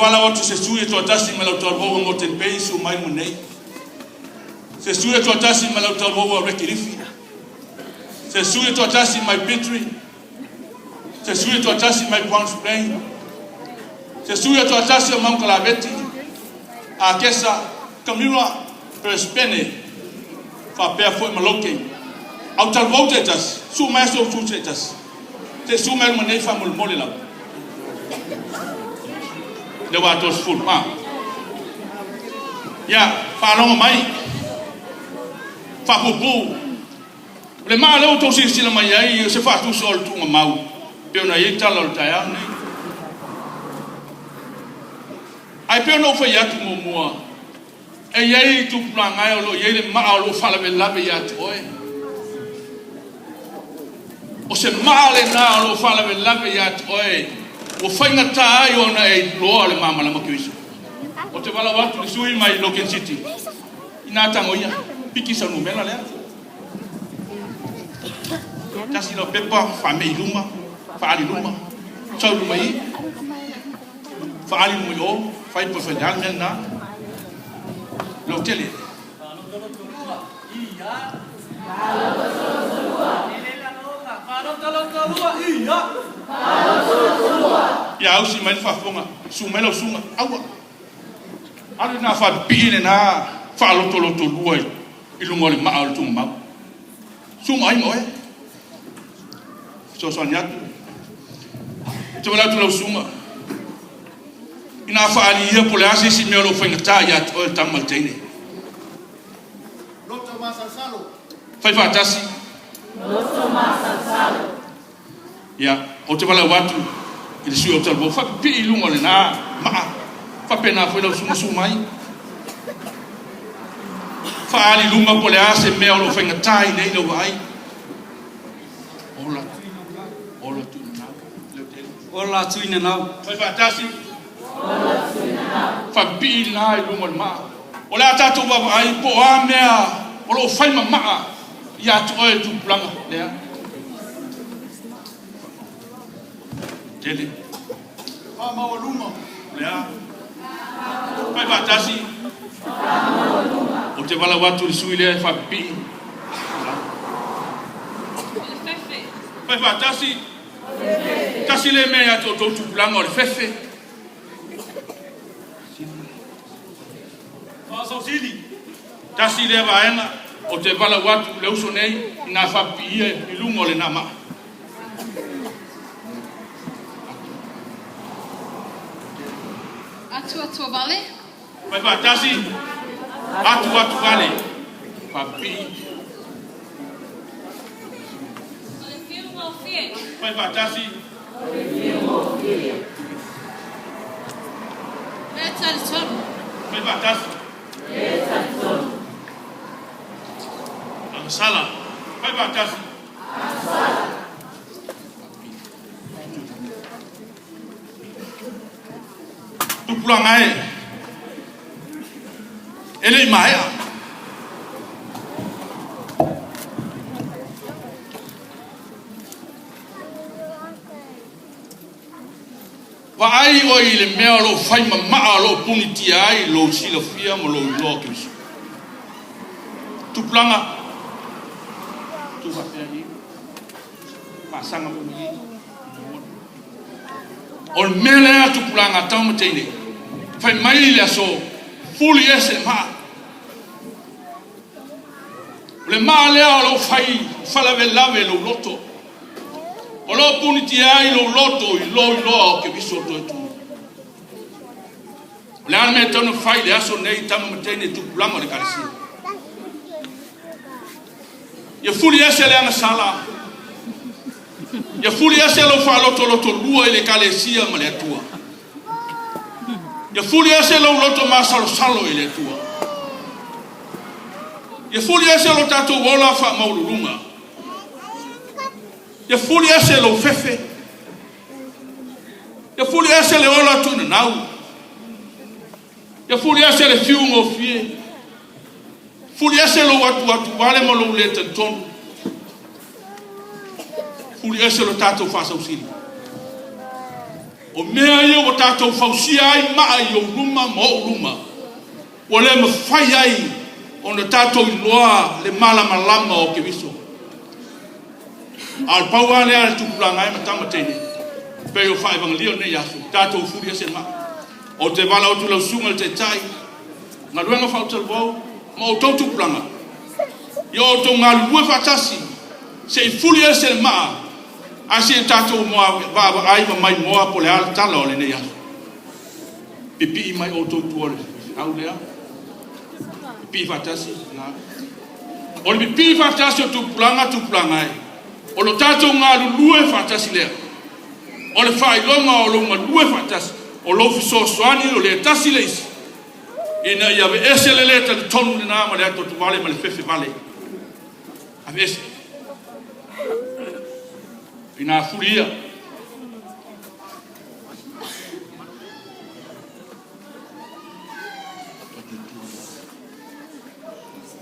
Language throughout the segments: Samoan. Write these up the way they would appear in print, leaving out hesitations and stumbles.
valaau atu i se sui e toatasi mai le autalavou a Moreton Bay su'u mai luma nei. Se sui e toatasi mai le autalavou a Reki Lifi. Se sui e toatasi mai Petrie. Se sui e toatasi mai Browns Plain. Se sui e toatasi o Mount Kalaveti, Akesa, Kamura, Brisbane, faapea foi ma Logan. Autalavou taitasi, su'u mai aso sui taitasi. Se su'u mai luma nei faamolemole lava. Le ua atoa 10. Ah. Ia, faalogo mai. Faapuupuu. O le maa lea ua outou silasila mai ai, o se faatusa o le tuugamau, pei ona i ai tala o le taeao lenei. Ae pei ona ou fai atu muamua, e i ai tupulaga e o lo o i ai le maa o lo o faalavelave ia te oe. O se maa lena o lo o faalavelave ia te oe, ua faigata ai ona e iloa le malamalama Keriso. Ou te valaau atu i le sui mai Logan City, inā tago ia, piki sau numera lea. Tasi lau pepa, faamei i luma, faali luma, sau luma i, faali luma i o, fai po fai le a le mea lena. Lautele. Ia ausi mai le faafofoga, susu mai lau susuga, aua. Alu ina faapipii lena faalotolotolua i luga o le maa o le tuugamau. Susu ai ma oe. Fesoasoani atu. Te wala atu lau susuga. Ina faali ia po o le a se isi mea o lo o faigata ia te oe le tama ma le teine. Loto masalosalo. Fai faatasi. Loto masalosalo. Ia, ou te valaau atu i le sui o Talavou, faapipii i luga o lena maa, faapena foi lau susuga, susu mai. Faaali i luga po o le a se mea o lo o faigata ai nei lau vaai. Ola, ola tuinanau, leo tele. Ola tuinanau. Fai faatasi. Ola tuinanau. Faapipii lena i luga o le maa. O le a tatou vaavaai po o a mea o lo o fai ma maa ia te oe le tupulaga lea. Tele. Faamaualuga. O le a? Fai faatasi. Ou te valaau atu i le sui lea e faapipii. Fai faatasi. Tasi lea mea ia te outou tupulaga o le fefe. Faasausili. Tasi lea vaega ou te valaau atu i le uso nei ina faapipiia i luga o lena maa. Atuatua vale. Fai faatasi. Atuatu vale. Faapipii. O le fiu gofie. Fai faatasi. Le talitonu. Fai faatasi. Agasala. Fai faatasi. Tupulaga e, e le i maea. Vaai oe i le mea o lo o fai ma maa o lo o punitia ai lou silafia ma lou iloa o Keriso. Tupulaga, tu faapea i, faasaga foi i. O le mea lea tupulaga tau ma teine, fai mai le aso, fuli ese le maa. O le maa lea o lo o fai falavelave lou loto. O lo o punitia ai lou loto i lou iloa o Keriso toe tu. O le a le mea e tatau ona fai i le aso nei tama ma teine tupulaga o le Ekalesia? Ia fuli ese le agasala. Ia fuli ese lou faalotolotolua i le Ekalesia ma le Atua. Ia fuli ese lou loto masalosalo i le Atua. Ia fuli ese lo tatou ola faamaualuluga. Ia fuli ese lou fefe. Ia fuli ese le ola tuinanau. Ia fuli ese le fiu gofie. Fuli ese lou atuatu vale ma lou le talitonu. Fuli ese lo tatou faasausili. O mea ia ua tatou fausia ai maa i ou luma ma o'u luma, ua le mafai ai ona tatou iloa le malamalama o Keriso. A o le pau lava lea a le tupulaga e ma tama teine, pei o faaivagalio lenei aso, tatou fuli ese le maa. Ou te valaau atu i lau susuga i le Taitai, galuega faautalavou ma outou tupulaga, ia outou galulue faatasi se i fuli ese le maa, ae se i tatou vaavaai ma maimoa po o le a le tala o lenei aso. Pipii mai outou i tua o le feau lea, pipii faatasi. O le pipii faatasi o tupulaga, tupulaga e, o lo tatou galulue faatasi lea. O le faailoga o lou galue faatasi, o lou fesoasoani o le tasi le isi, ina ia aveese le lē talitonu lena ma le atoatovale ma le fefevale. Aveese. Ina fuli ia.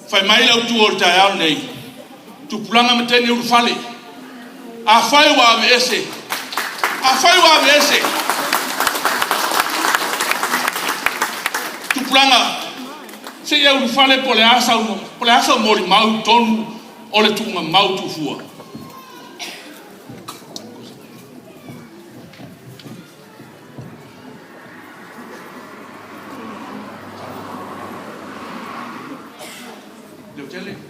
Fai mai le autu o le taeao lenei, tupulaga ma teine ulufale, afai ua aveese, afai ua aveese, tupulaga, se i e ulufale po o le a sau, po o le a sau molimau tonu o le tuugamau tuufua.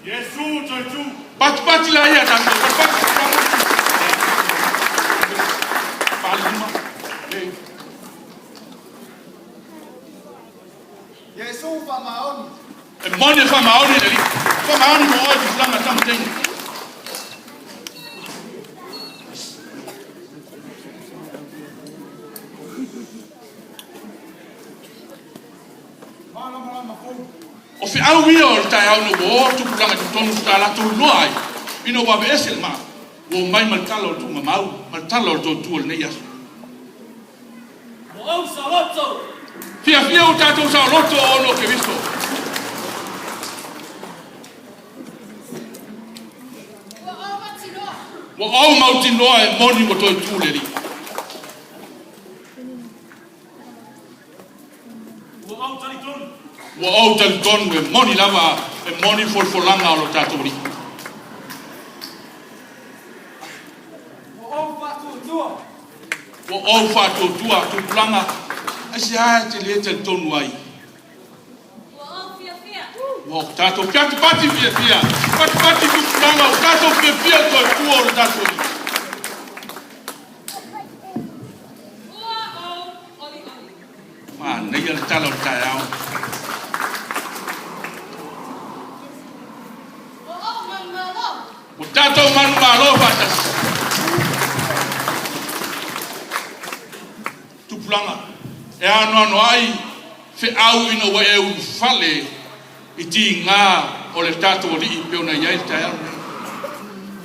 Iesu toe tu. Patipati la ia tatou, patipati. Pali lima. Iesu faamaoni. E moni e faamaoni le Alii. Faamaoni mo oe tupulaga tama teine. Malamalama fou. O feau ia o le taeao ina ua o tupulaga i totonu faatoa latou iloa ai ina ua aveese le maa, ua omai ma le tala o le tuugamau ma le tala o le toe tu o lenei aso. Ua ou saoloto. Fiafia ua tatou saoloto ona o Keriso. Ua ou mautinoa. Ua ou mautinoa e moni ua toe tu le Alii. Ua ou talitonu. Ua ou talitonu e moni lava, e moni folafolaga o lo tatou Alii. Ua ou faatuatua. Ua ou faatuatua, tupulaga, aisea e te le talitonu ai? Ua ou fiafia. Ua tatou patipati fiafia, patipati tupulaga, ua tatou fiafia le toe tua o le tatou Alii. Ua ou olioli. Manaia le tala o le taeao. Ua ou manumalo. Ua tatou manumalo faatasi. Tupulaga, e anoanoai feau ina ua e ulufale i tiga o le tatou Alii pei ona i ai le taeao lenei.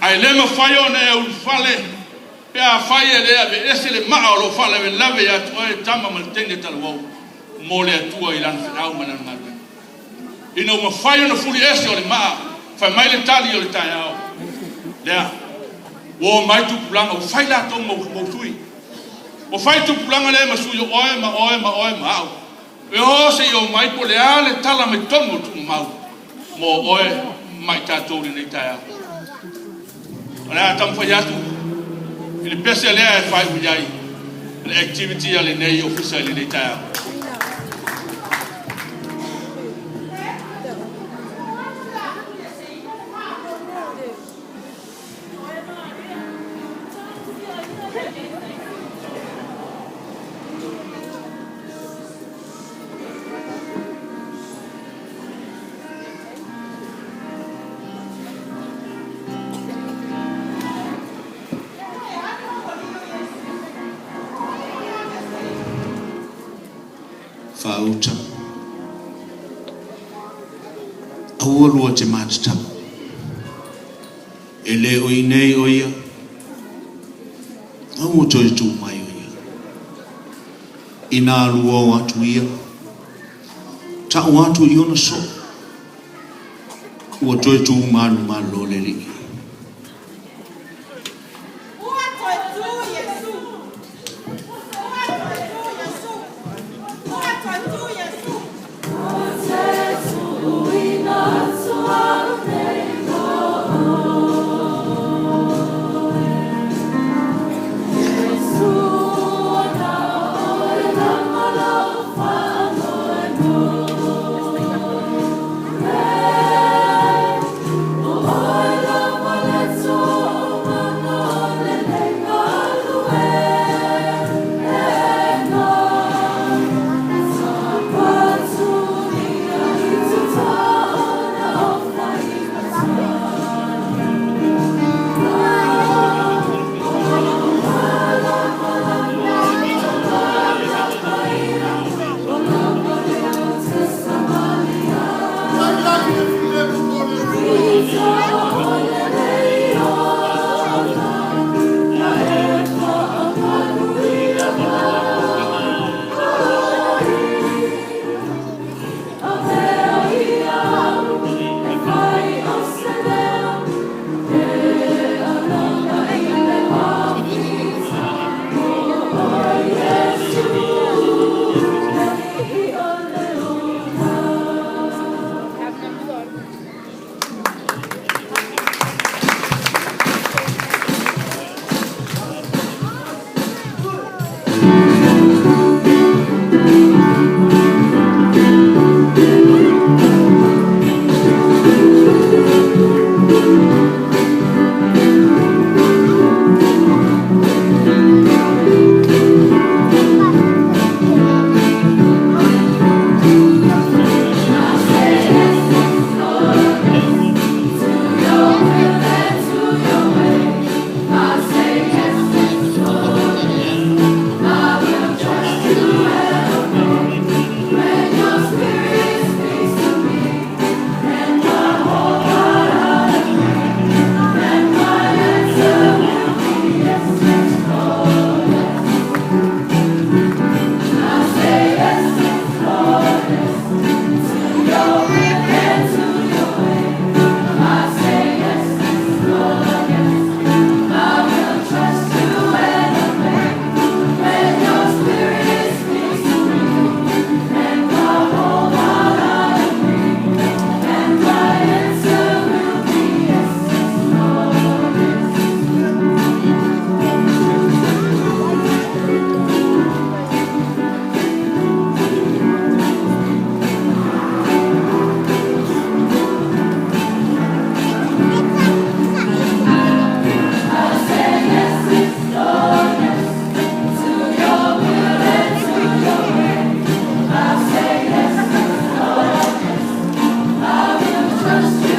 Ae le mafai ona e ulufale pe afai e le aveese le maa o lo o faalavelave ia te oe tama ma le teine talavou mo le Atua i lana feau ma lana galuega. Ina ua mafai ona fuli ese o le maa, fai mai le tali o le taeao lea, ua omai tupulaga, ua fai latou ma sui. Ua fai tupulaga lea ma sui o oe ma oe ma oe ma au. E o se i omai po o le a le tala mai totonu o tuugamau mo oe ma i tatou i lenei taeao. O le a taumafai atu i le pese lea e faaiu i ai le activity a lenei ofisa i lenei taeao. Faauta. Aua lua te matatau. E le o i inei o ia. Aua toe tu mai o ia. Ina alu o atu ia, ta'u atu i ona soo, ua toe tu manumalo le Alii. Ua toe tu Iesu. Ua Trust